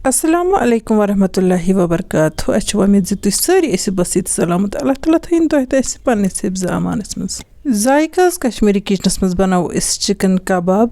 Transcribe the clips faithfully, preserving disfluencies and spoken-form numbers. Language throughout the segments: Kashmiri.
السلام علیکم ورحمۃ اللہ وبرکاتہ۔ اَسہِ چھِ وۄمید زِ تُہۍ سٲری ٲسِو بصیٖت سلامت۔ اللہ تعالیٰ تھٲیِن تۄہہِ تہٕ اَسہِ پنٛنِس حفظ امانَس منٛز۔ ذائقہٕ کچمری کچنَس منٛز بناوو أسۍ چکن کباب۔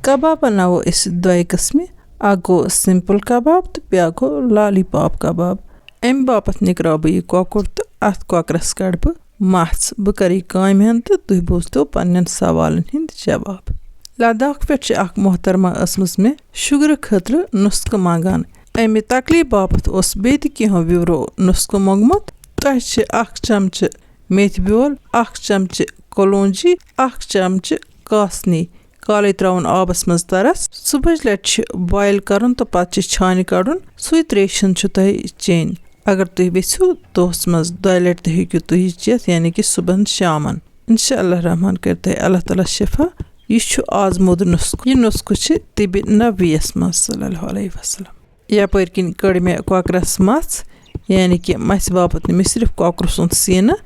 کباب بناوو أسۍ دۄیہِ قٕسمہِ، اَکھ گوٚو سِمپٕل کباب تہٕ بیٛاکھ گوٚو لالی پاپ کباب۔ اَمہِ باپتھ نِکراو بہٕ یہِ کۄکُر تہٕ اَتھ کۄکرَس کَڑٕ بہٕ مَژھ۔ بہٕ کَرٕ یہِ کامہِ ہن تہٕ تُہۍ بوٗزتو پنٛنٮ۪ن سوالَن ہِنٛدۍ جواب۔ لداخ پٮ۪ٹھ چھِ اَکھ محترمہ ٲسمٕژ مےٚ شُگرٕ خٲطرٕ نُسخہٕ منٛگان۔ اَمہِ تکلیٖف باپتھ اوس بیٚیہِ تہِ کینٛہو وِورو نُسخہٕ موٚنگمُت۔ تۄہہِ چھِ اَکھ چمچہٕ میتھِ بیول، اَکھ چمچہٕ کولونجی، اَکھ چمچہٕ کاسنی۔ کالے ترٛاوُن آبَس منٛز تَرَس۔ صُبحٕچ لَٹہِ چھِ بویِل کَرُن تہٕ پَتہٕ چھِ چھانہِ کَڑُن۔ سُے ترٛیش ہن چھُ تۄہہِ چیٚنۍ۔ اگر تُہۍ یژھِو، دۄہَس منٛز دۄیہِ لَٹہِ تہِ ہیٚکِو تُہۍ یہِ چٮ۪تھ، یعنی کہِ صُبحن شامَن۔ انشاء اللہ رحمان کَرِ تۄہہِ اللہ تعالیٰ شفا۔ یہِ چھُ آزمودٕ نُسخہٕ۔ یہِ نُسخہٕ چھِ طِبِ نبویَس منٛز صلی اللہ علیہ وسلم۔ یپٲرۍ کِنۍ کٔڑ مےٚ کۄکرَس مَژھ، یعنی کہِ مَژھِ باپتھ نہٕ مےٚ صرف کۄکرٕ سُنٛد سیٖنہٕ،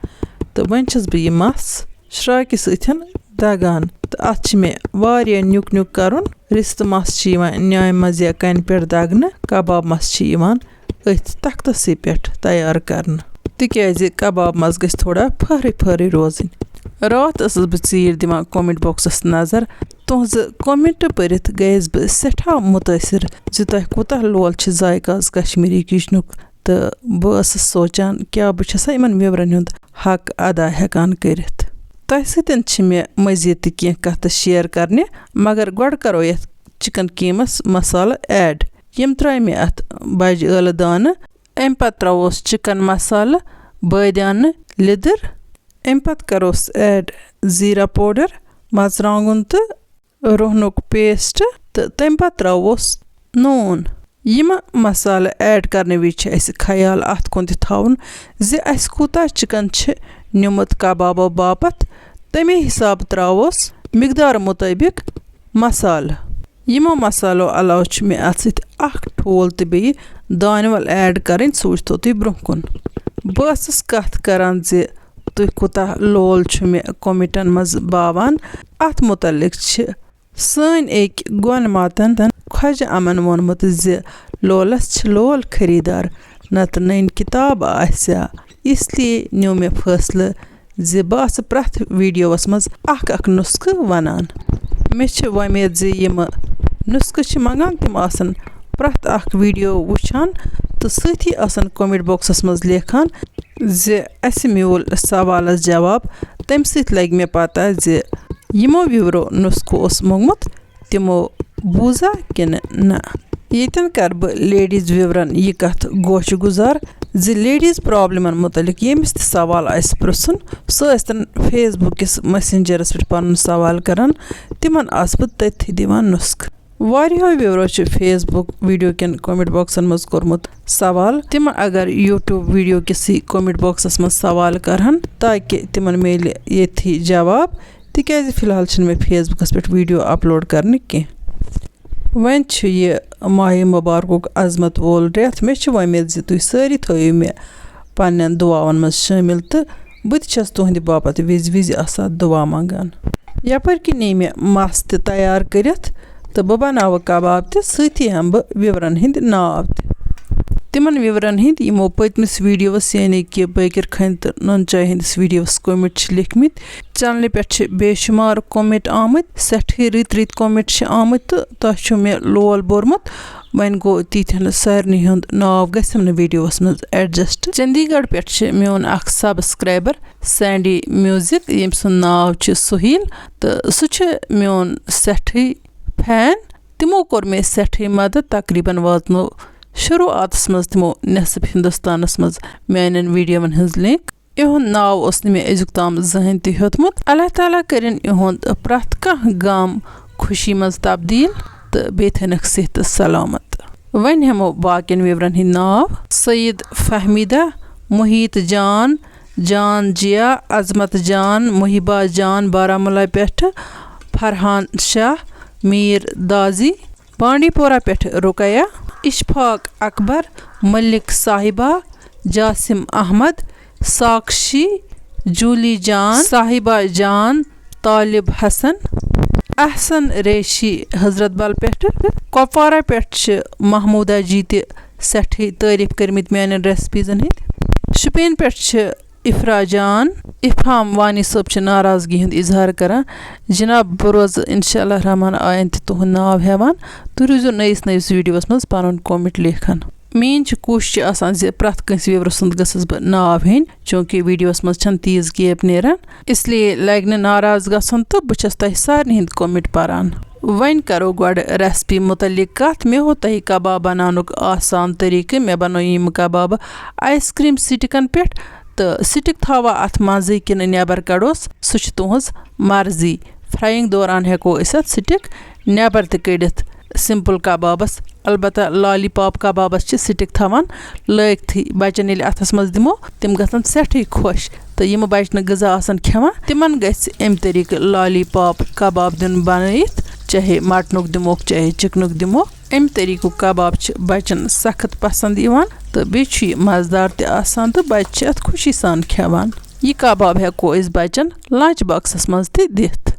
تہٕ وۄنۍ چھَس بہٕ یہِ مَژھ شراکہِ سۭتۍ دَگان، تہٕ اَتھ چھِ مےٚ واریاہ نیُک نیُک کَرُن۔ رِستہٕ مَژھ چھِ یِوان نیامہِ منٛز یا کَنہِ پٮ۪ٹھ دَگنہٕ، کباب مَژھ چھِ یِوان أتھۍ تختَسٕے پٮ۪ٹھ تیار کرنہٕ، تِکیازِ کباب مَژھ گژھِ تھوڑا پھٔہرٕے پھٔہرٕے روزٕنۍ۔ راتھ ٲسٕس بہٕ ژیٖرۍ دِوان کومنٹ باکسَس نظر۔ تُہنٛزٕ کومنٹ پٔرِتھ گٔیَس بہٕ سٮ۪ٹھاہ مُتٲثِر زِ تۄہہِ کوٗتاہ لول چھِ ذائقہٕ کشمیٖری کچنُک، تہٕ بہٕ ٲسٕس سونٛچان، کیٛاہ بہٕ چھَسا یِمَن وِورَن ہُنٛد حق ادا ہٮ۪کان کٔرِتھ؟ تۄہہِ سۭتۍ چھِ مےٚ مٔزیٖد تہِ کینٛہہ کَتھٕ شیئر کرنہِ، مگر گۄڈٕ کرو یَتھ چکن قیٖمَس مسالہٕ ایڈ۔ یِم ترٛٲے مےٚ اَتھ بَجہِ ٲلہٕ دانہٕ۔ اَمہِ پَتہٕ ترٛاووس چکن مسالہٕ، بٲدیانہٕ، لیٚدٕر۔ اَمہِ پَتہٕ کَروس ایڈ زیٖرہ پاوڈر، مرژٕوانٛگُن تہٕ رُہنُک پیسٹ، تہٕ تَمہِ پَتہٕ ترٛاووس نوٗن۔ یِم مسالہٕ ایڈ کرنہٕ وِزِ چھِ اَسہِ خیال اَتھ کُن تہِ تھاوُن زِ اَسہِ کوٗتاہ چکن چھِ نیُمُت کبابو باپتھ، تَمے حسابہٕ ترٛاووس مقدار مُطٲبِق مسالہٕ۔ یِمو مسالو علاوٕ چھُ مےٚ اَتھ سۭتۍ اکھ ٹھوٗل تہٕ بیٚیہِ دانہِ وَل ایڈ کَرٕنۍ، سُہ وٕچھتو تُہۍ برٛونٛہہ کُن۔ بہٕ ٲسٕس کَتھ کَران زِ تُہۍ کوٗتاہ لول چھُ مےٚ کومنٹَن منٛز باوان۔ اَتھ مُتعلِق چھِ سٲنۍ أکۍ گۄن ماتَن خۄجہِ اَمَن ووٚنمُت زِ لولَس چھِ لول خریٖدار، نَتہٕ نٔنۍ کِتاب آسہِ ہا۔ اس لیے نیوٗ مےٚ فٲصلہٕ زِ بہٕ آسہٕ پرٛٮ۪تھ ویڈیوَس منٛز اکھ اکھ نُسخہٕ وَنان۔ مےٚ چھِ وۄمید زِ یِم نُسخہٕ چھِ منٛگان، تِم آسَن پرٛٮ۪تھ اکھ ویڈیو وٕچھان تہٕ سۭتی آسَن کومنٹ باکسَس منٛز لیکھان زِ اَسہِ میوٗل سوالَس جواب۔ تَمہِ سۭتۍ لَگہِ مےٚ پَتہ زِ یِمو وِورو نُسخہٕ اوس موٚنگمُت، تِمو بوٗزا کِنہٕ نہ۔ ییٚتٮ۪ن کَرٕ بہٕ لیڈیٖز وِورَن یہِ کَتھ گوشہِ گُزار زِ لیڈیٖز پرابلِمَن مُتعلِق ییٚمِس تہِ سوال آسہِ پرٛژھُن، سُہ ٲسۍتَن فیس بُک کِس میسنجرَس پٮ۪ٹھ پَنُن سوال کَران، تِمَن آسہٕ بہٕ تٔتھی دِوان نُسخہٕ۔ واریاہو وِورو چھِ فیس بُک ویڈیو کٮ۪ن کومنٹ باکسَن منٛز کوٚرمُت سوال، تِم اگر یوٗٹیوب ویڈیو کِسٕے کومنٹ باکسَس منٛز سوال کَرہَن، تاکہِ تِمَن میلہِ ییٚتھی جواب، تِکیازِ فی الحال چھِنہٕ مےٚ فیس بُکَس پٮ۪ٹھ ویڈیو اپلوڈ کَرنہٕ کینٛہہ۔ وۄنۍ چھُ یہِ ماہِ مُبارکُک عظمت وول رٮ۪تھ۔ مےٚ چھِ وۄمید زِ تُہۍ سٲری تھٲیِو مےٚ پنٛنٮ۪ن دُعاوَن منٛز شٲمِل تہٕ بہٕ تہِ چھَس تُہٕنٛدِ باپتھ وِزِ وِزِ آسان دُعا منٛگان۔ یَپٲرۍ کِنۍ نی مےٚ مَژھ تہِ تیار کٔرِتھ تہٕ بہٕ بَناوٕ کباب تہِ، سۭتی ہٮ۪مہٕ بہٕ وِورَن ہِنٛدۍ ناو تہِ۔ تِمَن وِورَن ہِنٛدۍ یِمو پٔتمِس ویڈیوَس، یعنی کہِ بٲکِر خانہِ تہٕ نُن چاے ہِنٛدِس ویڈیوَس کومنٹ چھِ لیکھمٕتۍ۔ چینلہِ پٮ۪ٹھ چھِ بے شُمار کومنٹ آمٕتۍ، سٮ۪ٹھٕے رٕتۍ رٕتۍ کومنٹ چھِ آمٕتۍ تہٕ تۄہہِ چھُو مےٚ لول بوٚرمُت۔ وۄنۍ گوٚو تِتھٮ۪ن سارنٕے ہُنٛد ناو گژھٮ۪م نہٕ ویڈیوَس منٛز ایڈجسٹ۔ چندی گڑھ پٮ۪ٹھ چھِ میون اکھ سبسکرائبر سینڈی میوزک، ییٚمۍ سُنٛد ناو چھُ سہیل تہٕ سُہ چھُ میون سٮ۪ٹھٕے فین۔ تِمو کوٚر مےٚ سٮ۪ٹھٕے مدد، تقریباً واتنو شروعاتس منٛز تِمو نٮ۪صٕف ہندوستانس منٛز میانٮ۪ن ویڈیوَن ہٕنٛز لنک۔ یِہُنٛد ناو اوس نہٕ مےٚ أزیُک تام زٕہٕنۍ تہِ ہیوٚتمُت۔ اللہ تعالیٰ کٔرِن یِہُنٛد پرٛٮ۪تھ کانٛہہ غم خوشی منٛز تبدیٖل تہٕ بیٚیہِ تھٲینَکھ صحت تہٕ سلامت۔ وۄنۍ ہٮ۪مو باقین وِورن ہٕنٛدۍ ناو۔ سعید فہمیدہ، محیط جان، جان جیا، عظمت جان، محبہ جان بارہمولہ پٮ۪ٹھٕ، فرحان شاہ، میٖر دازی، بانڈی پورہ پٮ۪ٹھٕ رُقیہ، اشفاق اکبر، ملک صاحبہ، جاسم احمد، ساکشی، جولی جان، صاحبہ جان، طالب حسن، احسن ریشی حضرت بل پٮ۪ٹھٕ۔ کۄپوارہ پٮ۪ٹھ چھِ محموٗدہ جی تہِ سٮ۪ٹھٕے تعٲریٖف کٔرمٕتۍ میٛانٮ۪ن ریسپیٖزَن ہٕنٛدۍ۔ شُپین پٮ۪ٹھ چھِ افرا جان۔ افہام وانی صٲب چھِ ناراضگی ہُنٛد اظہار کران۔ جناب، بہٕ روزٕ انشاء اللہ رحمان آیندٕ تہِ تُہُنٛد ناو ہٮ۪وان۔ تُہۍ روٗزِو نٔیِس نٔیِس ویٖڈیوَس منٛز پنُن comment لیکھان۔ میٛٲنۍ چھِ کوٗشِش آسان زِ پرٛٮ۪تھ کٲنٛسہِ viewer سُنٛد گٔژھٕس بہٕ ناو ہیٚنۍ، چوٗنٛکہِ ویٖڈیوَس منٛز چھَنہٕ تیٖژ gap نیران، اس لیے لگہِ نہٕ ناراض گژھُن تہٕ بہٕ چھَس تۄہہِ سارنٕے ہِنٛدۍ comment پران۔ وۄنۍ کرو گۄڈٕ recipe مُتعلِق کَتھ۔ مےٚ ہوو تۄہہِ کباب بناونُک آسان طریٖقہٕ۔ مےٚ بنٲو یِم کبابہٕ ice cream سٹِکَن پٮ۪ٹھ، تہٕ سٹِک تھاووا اَتھ منٛزٕے کِنہٕ نٮ۪بر کڑوس، سُہ چھِ تُہٕنٛز مرضی۔ Frying دوران ہٮ۪کو أسۍ اَتھ سٹِک نٮ۪بر تہِ کٔڑِتھ۔ Simple کبابس، البتہ lollipop کبابس چھِ سٹِک تھاوان لٲگتھٕے۔ بچن ییٚلہِ اتھس منٛز دِمو، تِم گژھن سٮ۪ٹھٕے خۄش۔ تہٕ یِم بچہِ نہٕ غذا آسن کھٮ۪وان، تِمن گژھِ امہِ طریقہٕ lollipop کباب دیُن بنٲیِتھ، چاہے مٹنُک دِموکھ، چاہے چکنُک دِموکھ۔ امہِ طریقُک کباب چھِ بچن سخت پسند یِوان تہٕ بیٚیہِ چھُ یہِ مزٕدار تہِ آسان تہٕ بچہِ چھِ اتھ خوشی سان کھٮ۪وان۔ یہِ کباب ہٮ۪کو أسۍ بچن lunch boxس منٛز تہِ دِتھ،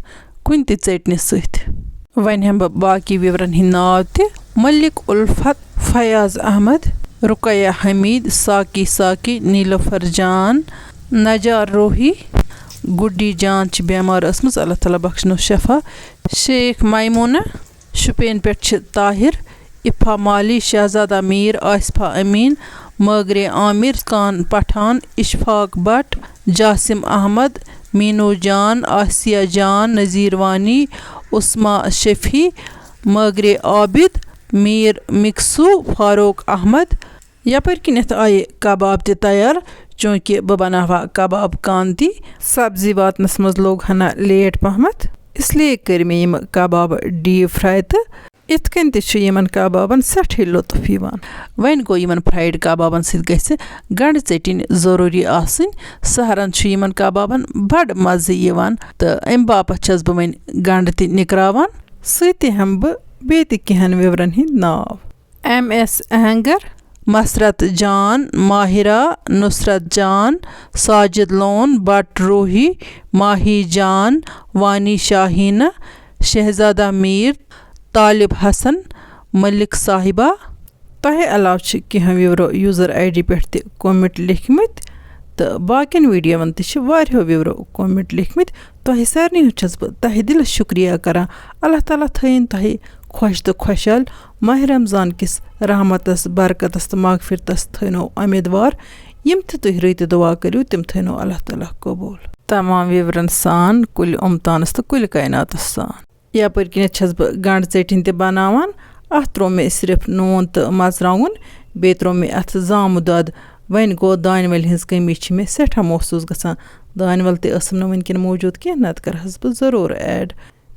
کُنہِ تہِ ژیٚٹنہِ سۭتۍ۔ وۄنۍ ہٮ۪مہٕ بہٕ باقی viewerن ہٕنٛدۍ ناو تہِ۔ ملک الفت، فیاض احمد، رقیہ حمید، ساقی ساقی، نیلوفر جان، نجار روحی، گڈی جان چھِ بٮ۪مار ٲسمٕژ، اللہ تعالیٰ بخشنو شفا، شیخ میمونہ، شُپین پٮ۪ٹھ چھِ طاہر، افا مالی، شہزادہ میر، آصفہ امین، مٲگرے عامر، خان پٹھان، اشفاق بٹ، جاسم احمد، مینو جان، آسیہ جان، نذیر وانی، عثما شفیع، مٲگرے عابد، میر مکسو، فاروق احمد۔ یپٲرۍ کِنٮ۪تھ آیہِ کباب تہِ تیار، چوٗنٛکہِ بہٕ بناوہا کباب کانتی۔ سبزی واتنس منٛز لوٚگ ہنا late پہمتھ، اس لیے کٔرۍ مےٚ یِم کباب deep fry تہٕ اِتھ کٔنۍ تہِ چھُ یِمن کبابن سٮ۪ٹھٕے لطف یِوان۔ وۄنۍ گوٚو، یِمن fried کبابن سۭتۍ گژھِ گنڈٕ ژیٚٹِنۍ ضروٗری آسٕنۍ۔ سحرن چھُ یِمن کبابن بڑٕ مزٕ یِوان تہٕ امہِ باپتھ چھَس بہٕ وۄنۍ گنڈٕ تہِ نِکراوان۔ سۭتی ہٮ۪مہٕ بہٕ بیٚیہِ تہِ کینٛہَن viewerن ہٕنٛدۍ ناو۔ ایم ایس اہنگر، مسرت جان، ماہرہ، نصرت جان، ساجد لون، بٹ روحی، ماہی جان، وانی شاہینہ، شہزادہ میر، طالب حسن، ملک صاحبہ۔ تۄہہِ علاوٕ چھِ کینٛہہ viewerو user I D پٮ۪ٹھ تہِ comment لیکھمٕتۍ تہٕ باقین ویٖڈیووَن تہِ چھِ واریاہو viewerو comment لیکھمٕتۍ۔ تۄہہِ سارنٕے ہُنٛد چھَس بہٕ تہہِ دِلہٕ شُکریہ کران۔ اللہ تعالیٰ تھٲیِن تۄہہِ خۄش تہٕ خۄشحال۔ ماہِ رمضان کِس رحمتس، برکتس تہٕ مغفرتس تھٲینو اُمیدوار۔ یِم تہِ تُہۍ رٕتۍ دُعا کٔرِو، تِم تھٲینو اللہ تعالیٰ قبوٗل۔ تمام viewerن سان، کُلہِ اُمتانس تہٕ کُلہِ کائناتس سان۔ یپٲرۍ کِنٮ۪تھ چھَس بہٕ گنڈٕ ژیٚٹِنۍ تہِ بناوان۔ اَتھ ترٛوو مےٚ صرف نوٗن تہٕ مرژٕوانٛگُن، بیٚیہِ ترٛوو مےٚ اَتھ زامہٕ دۄد۔ وۄنۍ گوٚو، دانہِ وَلہِ ہٕنٛز کٔمی چھِ مےٚ سٮ۪ٹھاہ محسوٗس گژھان۔ دانہِ وَل تہِ ٲسٕم نہٕ وٕنکٮ۪ن موٗجوٗد کینٛہہ، نَتہٕ کَرٕہَس بہٕ ضروٗر add۔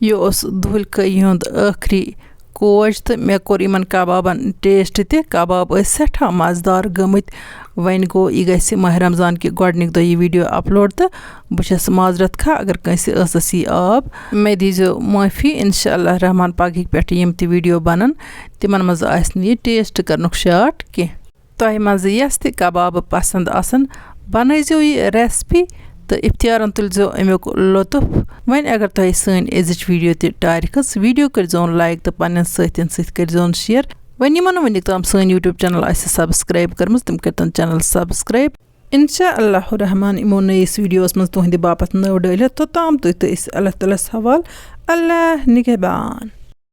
یہِ اوس دُہلہِ کٔہی ہُنٛد ٲخری کوچ تہٕ مےٚ کوٚر یِمَن کبابَن taste تہِ۔ کباب ٲسۍ سٮ۪ٹھاہ مَزٕدار گٔمٕتۍ۔ وۄنۍ گوٚو، یہِ گژھِ ماہِ رمضان کہِ گۄڈٕنِکۍ دۄہ یہِ video upload تہٕ بہٕ چھَس معذرت خواہ اگر کٲنٛسہِ ٲسَس یی آب۔ مےٚ دیٖزیو معٲفی، انشاء اللہ رحمان پگہٕکۍ پٮ۪ٹھ یِم تہِ video بَنَن، تِمَن منٛز آسہِ نہٕ یہِ taste کَرنُک شاٹ کینٛہہ۔ تۄہہِ منٛز یَس تہِ کبابہٕ پسنٛد آسَن، بنٲیزیو یہِ recipe تہٕ افتیارن تُلزیو اَمیُک لطف۔ وۄنۍ اگر تۄہہِ سٲنۍ أزِچ video تہِ ٹارِ کھٔژ، video کٔرزیون like تہٕ پننٮ۪ن سٲتھٮ۪ن سۭتۍ کٔرزیون share۔ وۄنۍ یِمو نہٕ وٕنیُک تام سٲنۍ YouTube channel آسہِ subscribe کٔرمٕژ، تِم کٔرتن channel subscribe۔ انشاء اللہ الرحمن یِمو نٔیِس videoس منٛز تُہنٛدِ باپتھ نٔو ڈٲلِتھ۔ توٚتام تُہۍ تہٕ أسۍ اللہ تعالیٰ ہس حوال۔ اللہ نگہبان۔